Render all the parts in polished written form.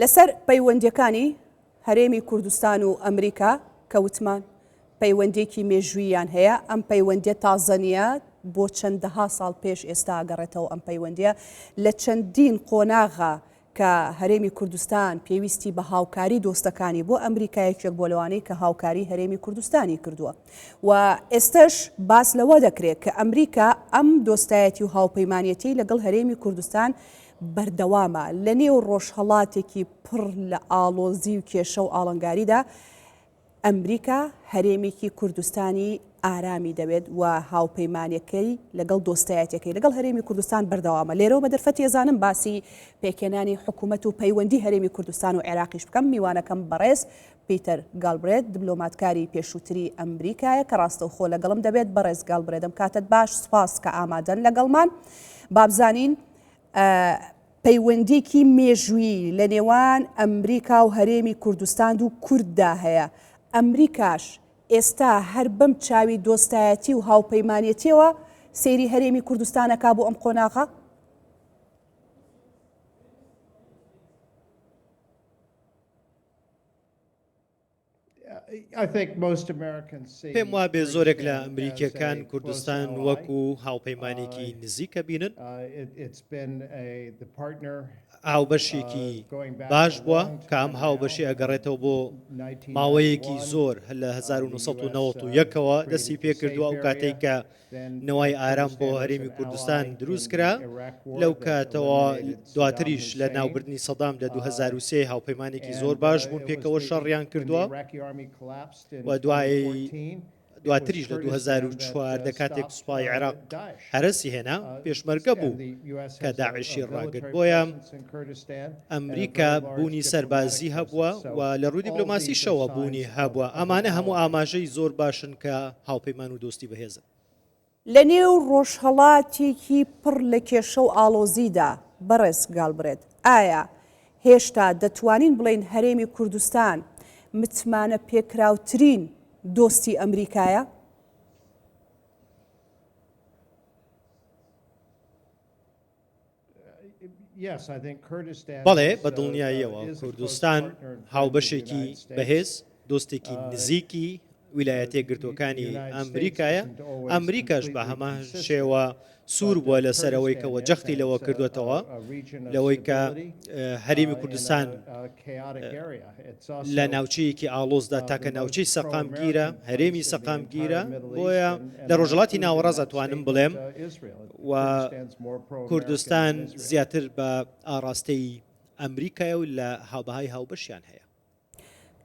لەسەر پەیوەندیەکانی هەرێمی کوردستان و ئەمریکا کە وتمان پەیوەندیەکی مێژووییان هەیە، ئەم پەیوەندیە تازە نیە، بۆ چەندەها ساڵ پێش ئێستا ئەگەڕێتەوە ئەم پەیوەندیە لە چەندین قۆناغا کە هەرێمی کوردستان پێویستی بە هاوکاری دۆستەکانی بۆ ئەمریکا یەکێک بۆ لەوانەی کە هاوکاری هەرێمی کوردستانی کردووە و ئێستش باس لەوە دەکرێت کە ئەمریکا ئەم دۆستایەتی و هاوپەیمانەتی لەگەڵ هەرێمی کوردستان بەردەوامە لە نێو ڕۆژهەڵاتێکی پڕ لە ئاڵۆزی و کێشە و ئاڵنگاریدا، ئەمریکا هەرێمێکی کوردستانی ئارامی دەوێت و هاوپەیمانەکەی لەگەڵ دۆستایەتەکەی لەگەڵ هەرێمی کوردستان بەردەوامە. لێرەوە بە دەرفەتی ئەزانم باسی پێکهێنانی حکوومەت و پەیوەندی هەرێمی کوردستان و عێراقیش بکەم. میوانەکەم بەڕێز پیتەر گالبرێت دبلۆماتکاری پێشووتری ئەمریکایە کە ڕاستەوخۆ لەگەڵم دەبێت. بەڕێز گالبرێت ئەم کاتەت باش، سوپاس کە ئامادەن لەگەڵمان. بابزانین پەیوەندیەکی مێژوویی لە نێوان ئەمریکا و هەرێمی کوردستاند و کورددا هەیە، ئەمریکاش ئێستا هەر بەم چاوی دۆستایەتی و هاوپەیمانێتیەوە سەیری هەرێمی کوردستان ئەکا بۆ ئەم قۆناغە؟ پێم وابێ زۆرێک لە ئەمریکیەکان کوردستان وەکو هاوپەیمانێکی نزیک ئەبینن. هاوبەشێکی باش بووە کە ئەم هاوبەشی ئەگەڕێتەوە بۆ ماوەیەکی زۆر لە 1991ەوە دەستی پێکردووە ئەو کاتێک کە نەوای ئارام بۆ هەرێمی کوردستان دروست کرا، لەو کاتەوە دواتریش لە ناوبردنی سەدام لە 2003 هاوپەیمانێکی زۆر باش بوون پێکەوە شەڕیان کردووە و دوای دواتریش لە 2014 کاتێک سوپای عێراق هەرەسی هێنا پێشمەرگە بوو کە داعشی ڕاگرت بۆیە ئەمریکا بوونی سەربازی هەبووە و لە ڕووی دیپلۆماسیشەوە بوونی هەبووە ئەمانە هەموو ئاماژەی زۆر باشن کە هاوپەیمان و دۆستی بەهێزن. لە نێو ڕۆژهەڵاتێکی پڕ لە کێشە و ئاڵۆزیدا، بەڕێز گالبرێت، ئایا هێشتا دەتوانین بڵێین هەرێمی کوردستان متمانە پێکراوترین دۆستی ئەمریکایە؟ بەڵێ، بە دڵنیاییەوە کوردستان هاوبەشێکی بەهێز، دۆستێکی نزیکی ویلایەتە یەکگرتووەکانی ئەمریکایە، ئەمریکاش بە هەمان شێوە سوور بووە لەسەر ئەوەی کە جەختی لەوە کردوێتەوە لەوەی کە هەرێمی کوردستان لە ناوچەیەکی ئاڵۆزدا تاکە ناوچەی سەقامگیرە، هەرێمی سەقامگیرە، بۆیە لە ڕۆژهەڵاتی ناوەڕاست ئەتوانم بڵێم و کوردستان زیاتر بە ئاڕاستەی ئەمریکایە و لە هاوبەهای هاوبەشیان هەیە.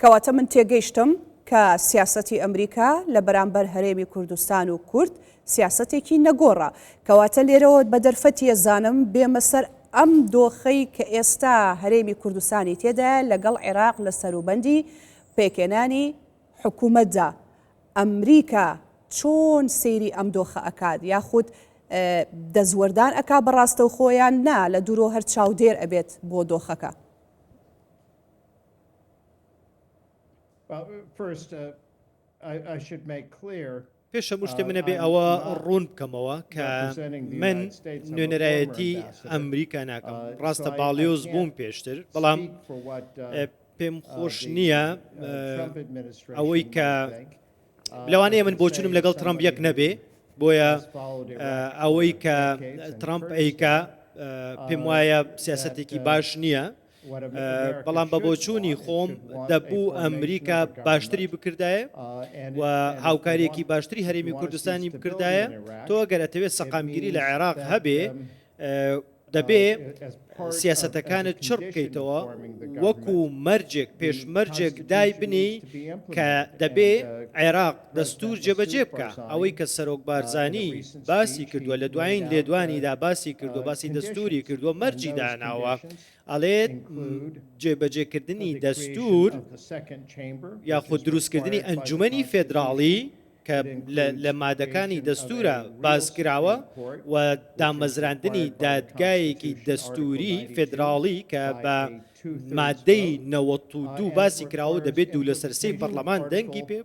کەواتە من تێگەیشتم کە سیاسەتی ئەمریکا لە بەرامبەر هەرێمی کوردستان و کورد سیاسەتێکی نەگۆڕە. کەواتە لێرەوە بە دەرفەتی ئەزانم بێمە سەر ئەم دۆخەی کە ئێستا هەرێمی کوردستانی تێدایە لەگەڵ عێراق لە سەروبەندی پێکهێنانی حکومەتدا ئەمریکا چۆن سەیری ئەم دۆخە ئەکات یاخود دەستوەردان ئەکا بە ڕاستەوخۆ یان نا لە دوورەوە هەر چاودێر ئەبێت بۆ دۆخەکە؟ پێش هەموو شتێ من ئەبێ ئەوە ڕوون بکەمەوە کە من نوێنەرایەتی ئەمریکا ناکەم ڕاستە باڵیۆز بووم پێشتر بەڵام پێم خۆش نییە ئەوەی کە لەوانەیە من بۆچونم لەگەڵ ترامپ یەک نەبێ بۆیە ئەوەی کە ترامپ ئەیکا پێم وایە سیاستێکی باش نییە بەڵام بە بۆچوونی خۆم دەبوو ئەمریکا باشتری بکردایە و هاوکاریەکی باشتری هەرێمی کوردستانی بکردایە تۆ گەر ئەتەوێت سەقامگیری لە عێراق هەبێ دەبێ سیاسەتەکانت چڕ بکەیتەوە وەکو مەرجێک پێش مەرجێک دای بنێی کە دەبێ عێراق دەستور جێبەجێ بکە ئەوەی کە سەرۆک بارزانی باسی کردووە لە دوایین لێدوانیدا باسی کردووە باسی دەستوری کردووە مەرجی داناوە ئەڵێت جێبەجێکردنی دەستور یاخود دروستکردنی ئەنجومەنی فێدراڵی کە لە مادەکانی دەستورا باس کراوە و دامەزراندنی دادگایەکی دەستوری فێدراڵی کە بە مادەی 92 باسی کراوە دەبێت دوو لەسەر سێی پەرلەمان دەنگی پێ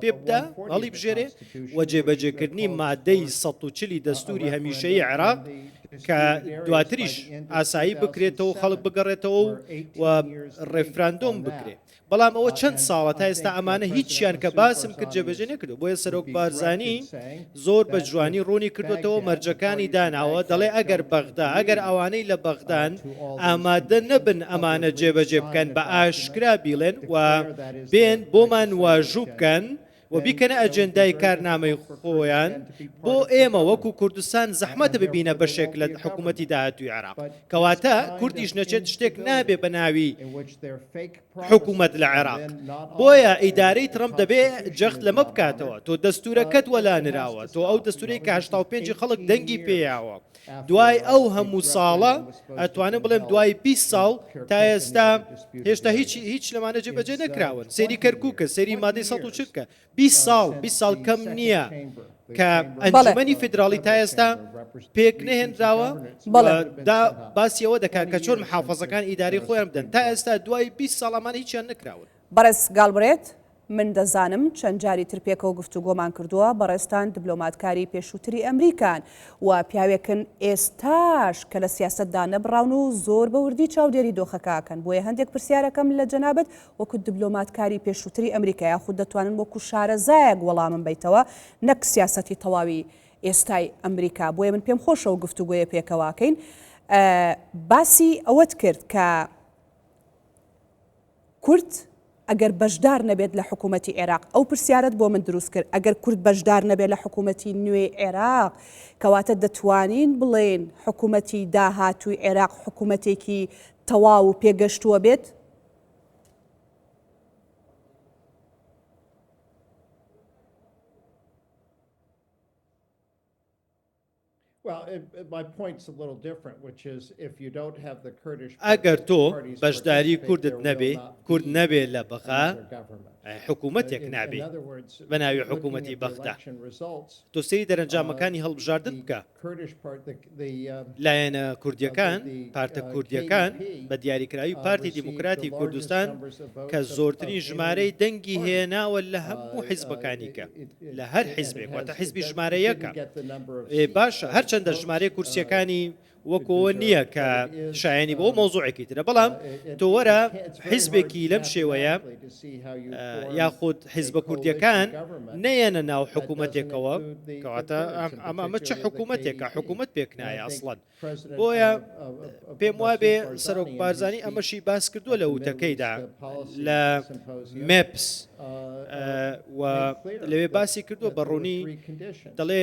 پێ بدا هەڵیبژێرێ و جێبەجێکردنی مادەی 140 دەستوری هەمیشەیی عێراق. کە دواتریش ئاسایی بکرێتەوە خەڵک بگەڕێتەوە و ڕێفراندۆم بکرێ. بەڵام ئەوە چەند ساڵە تا ئێستا ئەمانە هیچیان کە باسم کرد جێبەجێ نەکردووە، بۆیە سەرۆک بارزانی زۆر بە جوانی ڕوونی کردوێتەوە مەرجەکانی داناوە دەڵێ ئەگەر بەغدا ئەگەر ئەوانەی لە بەغدان ئامادە نەبن ئەمانە جێبەجێ بکەن بە ئاشکرا بیڵێن و بێن بۆمان واژوو بکەن و بیکەنە ئەجێندای کارنامەی خۆیان، بۆ ئێمە وەکو کوردستان زەحمەتە ببینە بەشێک لە حکوومەتی داهاتووی عێراق. کەواتە کوردیش نەچێت شتێک نابێ بە ناوی حکوومەت لە عێراق. بۆیە ئیدارەی ترەمپ دەبێ جەخت لەمە بکاتەوە، تۆ دەستوورەکەت وەلا نراوە، تۆ ئەو دەستوورەی کە 85 ی خەڵک دەنگی پێیاوە، دوای ئەو هەموو ساڵە ئەتوانم بڵێم دوای 20 ساڵ تا ئێستا هێشتا هیچ هیچ لەمانە جێبەجێ نەکراون سەیری کەرکووکە سەیری مادەی 140 کە 20 ساڵ 20 ساڵ کەم نییە کە ئەنجومەنی فیدراڵی تا ئێستا پێک نەهێنراوە دا باسی ئەوە دەکات کە چۆن محافظەکان ئیداری خۆیان بدەن تا ئێستا دوای 20 ساڵ ئەمانە هیچیان نەکراون. بەڕێز گاڵبرێت، من دەزانم چەند جاری تر پێکەوە گفتوگۆمان کردووە، بەڕێزتان دبلۆماتکاری پێشووتری ئەمریکان و پیاوێکن ئێستاش کە لە سیاسەت دانەبڕاون و زۆر بە وردی چاودێری دۆخەکە ئەکەن، بۆیە هەندێک پرسیار ئەکەم لە جەنابت وەکو دبلۆماتکاری پێشووتری ئەمریکا یاخود دەتوانن وەکو شارەزایەک وەڵامم بەیتەوە نەک سیاسەتی تەواوی ئێستای ئەمریکا، بۆیە من پێم خۆشە ئەو گفتوگۆیە پێکەوە ئەکەین. باسی ئەوەت کرد کە. کورد ئەگەر بەشدار نەبێت لە حکوومەتی عێراق، ئەو پرسیارەت بۆ من دروست کرد، ئەگەر کورد بەشدار نەبێت لە حکوومەتی نوێی عێراق، کەواتە دەتوانین بڵێین حکوومەتی داهاتووی عێراق حکوومەتێکی تەواو و پێگەشتووە بێت؟ ئەگەر تۆ بەشداری کوردت نەبێ، کورد نەبێ لە بەغا، حکوومەتێک نابێ بە ناوی حکوومەتی بەغدا. تۆ سەیری دەرەنجامەکانی هەڵبژاردن بکە. لایەنە کوردییەکان، پارتە کوردییەکان، بە دیاریکراوی پارتی دیموکراتی کوردستان کە زۆرترین ژمارەی دەنگی هێناوە لە هەموو حیزبەکانی کە، لە هەر حیزبێک، واتە حیزبی ژمارە یەکە. باشە هەرچەندە ژمارەی کورسییەکانی وەکو ئەوە نییە کە شایەنی بۆ مەوزوعێکی ترە، بەڵام تۆ وەرە حیزبێکی لەم شێوەیە یاخود حیزبە کوردییەکان نەیەنە ناو حکوومەتێکەوە، کەواتە ئەمە چ حکوومەتێکە، حکوومەت پێکنایە ئەسڵەن. بۆیە پێم وابێ سەرۆک بارزانی ئەمەشی باس کردووە لە وتەکەیدا لە مێپس و لەوێ باسی کردووە بە ڕوونی دەڵێ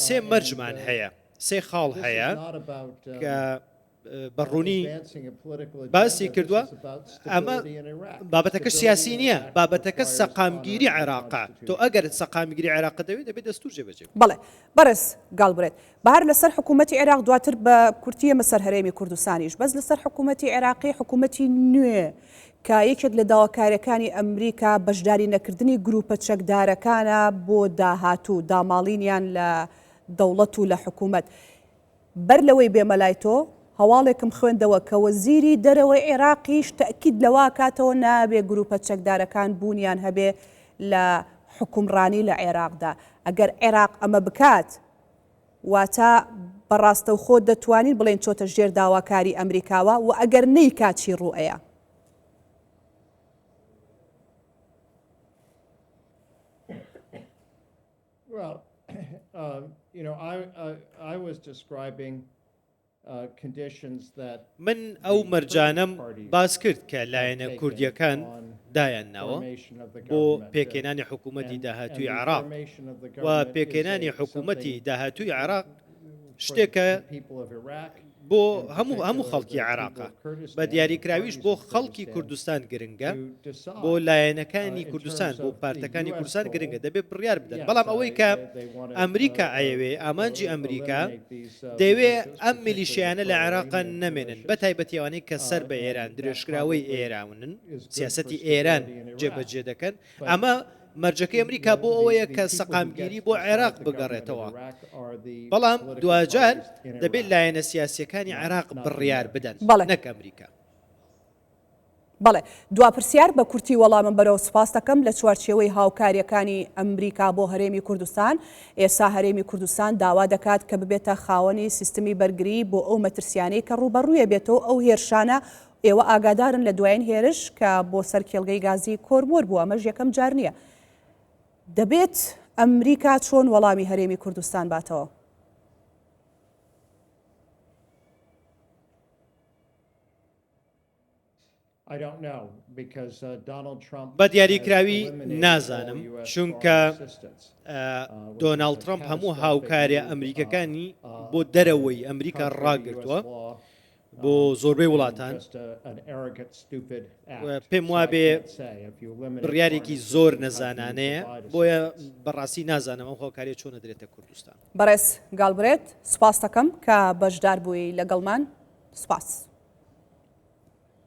سێ مەرجمان هەیە سێ خاڵ هەیە کە بە ڕوونی باسی کردووە ئەمە بابەتەکە سیاسی نییە بابەتەکە سەقامگیری عێراقا تۆ ئەگەر سەقامگیری عێراق دەوێت دەبێت دەستور جێبەجێ بەڵێ بەڕێز گاڵبرێت بەهار لەسەر حکوومەتی عێراق دواتر بە کورتی ئێمە سەر هەرێمی کوردستانیش بەس لەسەر حکوومەتی عێراقی حکوومەتی نوێ کە یەکێک لە داواکاریەکانی ئەمریکا بەشداری نەکردنی گروپە چەکدارەکانە بۆ داهاتوو داماڵینیان لە دەوڵەت و لە حکوومەت بەر لەوەی بێمە لای تۆ هەواڵێکم خوێندەوە کە وەزیری دەرەوەی عێراقیش تەئکید لەوە ئەکاتەوە نابێ گروپە چەکدارەکان بوونیان هەبێ لە حوکمڕانی لە عێراقدا. ئەگەر عێراق ئەمە بکات واتە بە ڕاستەوخۆ دەتوانین بڵێین چۆتە ژێر داواکاری ئەمریکاوە و ئەگەر نەیکات چی ڕووئەیا؟ Well, you know, I was describing من ئەو مەرجانەم باس کرد کە لایەنە کوردییەکان دایانناوە بۆ پێکهێنانی حکوومەتی داهاتووی عێراق و پێکهێنانی حکوومەتی داهاتووی عێراق شتێکە بۆ هەموو هەموو خەڵکی عێراقە بە دیاریکراویش بۆ خەڵکی کوردستان گرنگە بۆ لایەنەکانی کوردستان بۆ پارتەکانی کوردستان گرنگە دەبێت بڕیار بدەن بەڵام ئەوەی کە ئەمریکا ئەیەوێ ئامانجی ئەمریکا دەیەوێ ئەم میلیشیانە لە عێراق نەمێنن بە تایبەتی ئەوانەی کە سەر بە ئێران درێژکراوەی ئێراونن سیاسەتی ئێران جێبەجێ دەکەن ئەمە مەرجەکەی ئەمریکا بۆ ئەوەیە کە سەقامگیری بۆ عێراق بگەڕێتەوە، بەڵام دواجار دەبێت لایەنە سیاسییەکانی عێراق بڕیار بدەن نەک ئەمریکا. بەڵێ. دوا پرسیار بە کورتی وەڵامم بەرەوە سوپاست دەکەم، لە چوارچێوەی هاوکارییەکانی ئەمریکا بۆ هەرێمی کوردستان، ئێستا هەرێمی کوردستان داوا دەکات کە ببێتە خاوەنی سیستمی بەرگری بۆ ئەو مەترسیانەی کە ڕووبەڕوویە بێتەوە ئەو هێرشانە ئێوە ئاگادارن لە دوایین هێرش کە بۆ سەر کێڵگەی گازی کۆرمۆر بوو ئەمەش یەکەم جار نییە. دەبێت ئەمریکا چۆن وەڵامی هەرێمی کوردستان باتەوە؟ بە دیاریکراوی نازانم چونکە دۆناڵد ترەمپ هەموو هاوکاریە ئەمریکەکانی بۆ دەرەوەی ئەمریکا ڕاگرتووە بۆ زۆربەی وڵاتان پێم وابێ بڕیارێکی زۆر نەزانانەیە بۆیە بەڕاستی نازانم ئەو هاوکاریە چۆن دەدرێتە کوردستان. بەڕێز گاڵبرێت سوپاستەکەم کە بەشدار بووی لەگەڵمان سوپاس.